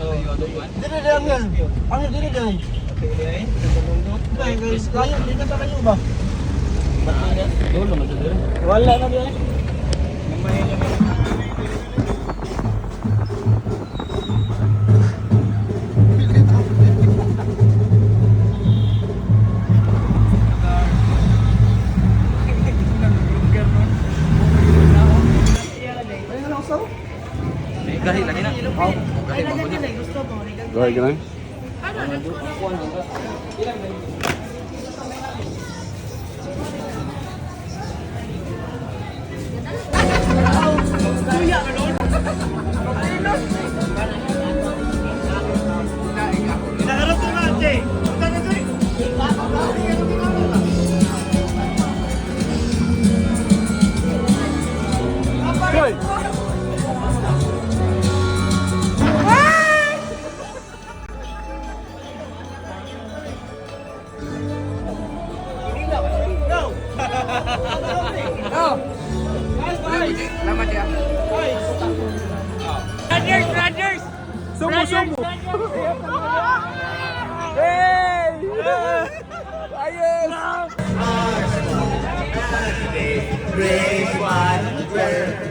Dili dili Angel. Angel, dili dili. Ay, guys, kayo, di na ba kayo ba? Dulo man sa dire. Wala na diay. Gahi lagi na. Gahi ba na. Gahi ka na? Hoy! Brothers, brothers! Sumo, sumo! Hey! Ayos!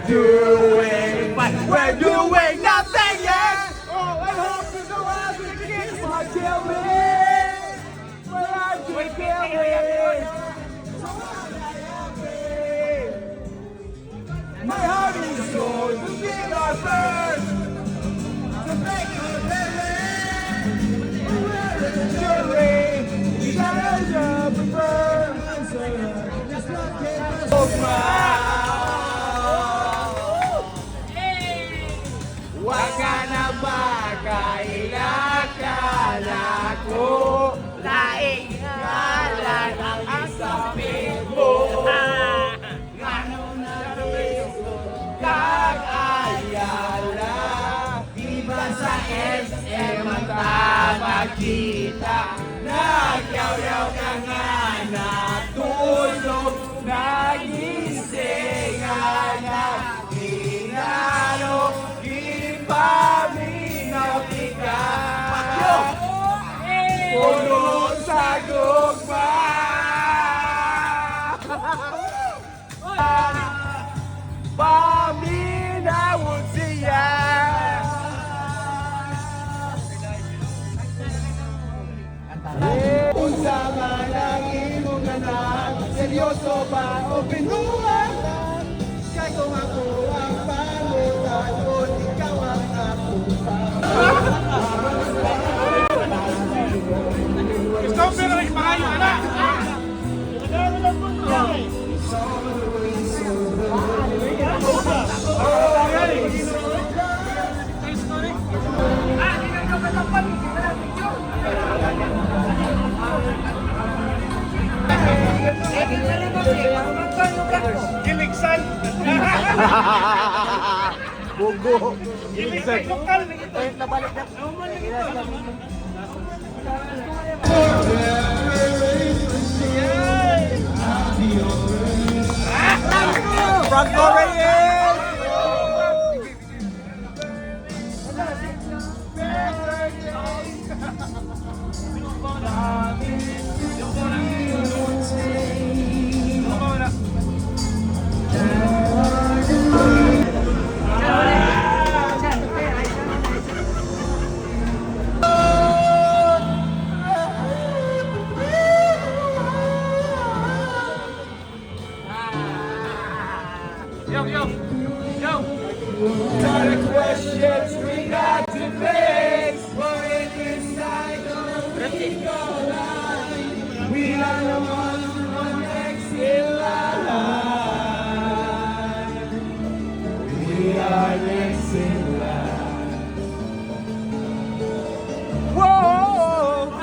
Doing, we're doing nothing yet. Oh, I hope you know how to kiss my kill me. But I just kill me. So happy. My heart is yours to be our first. To make a living. We're in jury. Shadows of the bird. Just look at us. Waka na ba kailangan ako? Laing Ngalan ang isapit mo. Ngano na kag ayala. Di ba sa SM ang tamagkita? Nagyaw-yaw ka nga natulog. Nagising nga Ginano, gipaminaw ka. Puno sa gugma. Paminawag siya. Unsa man ang imong anak, seryoso ba o binuhat? Kay kung ako ang pangutanon, ikaw ang akong. Christopher, ay maayo anak! Giligsan! Bugo. Giligsan lokal! Franco Reyes! Yo, yo! Yo! Lot of questions we got to face. But in this cycle we go line. We are the ones who are next in line. We are next in line. Whoa!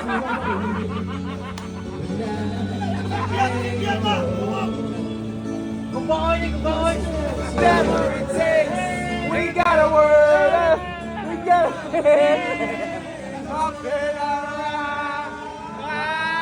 Whatever it takes, we gotta work. We gotta. Up in our eyes.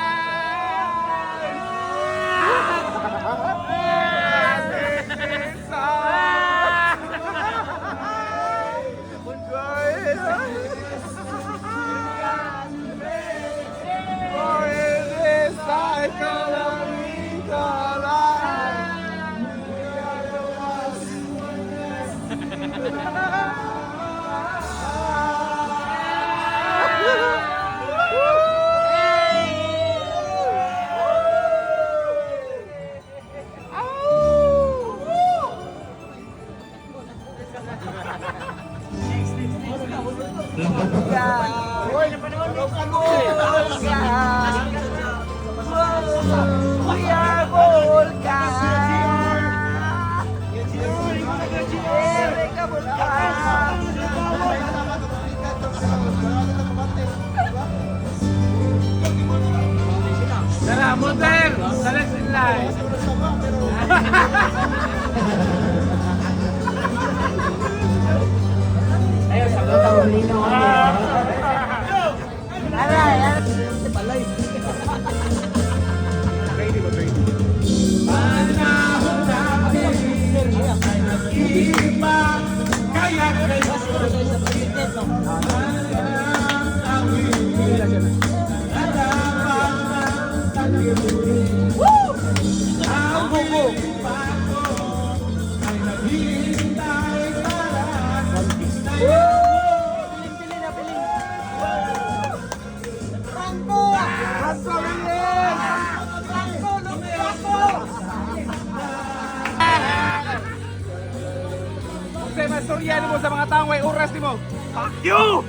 Kuya Volca! Erika Volca! Tara, Monter! Sa next in line. Kasi mastorya mo sa mga taong may oras nimo. Fuck you!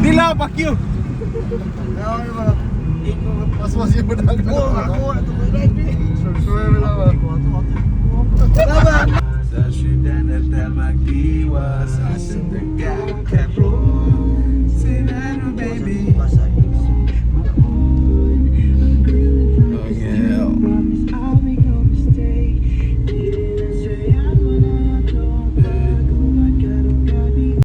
Dilaw, fuck you! Mas yung Sa syudad at magdiwa sa sindagang.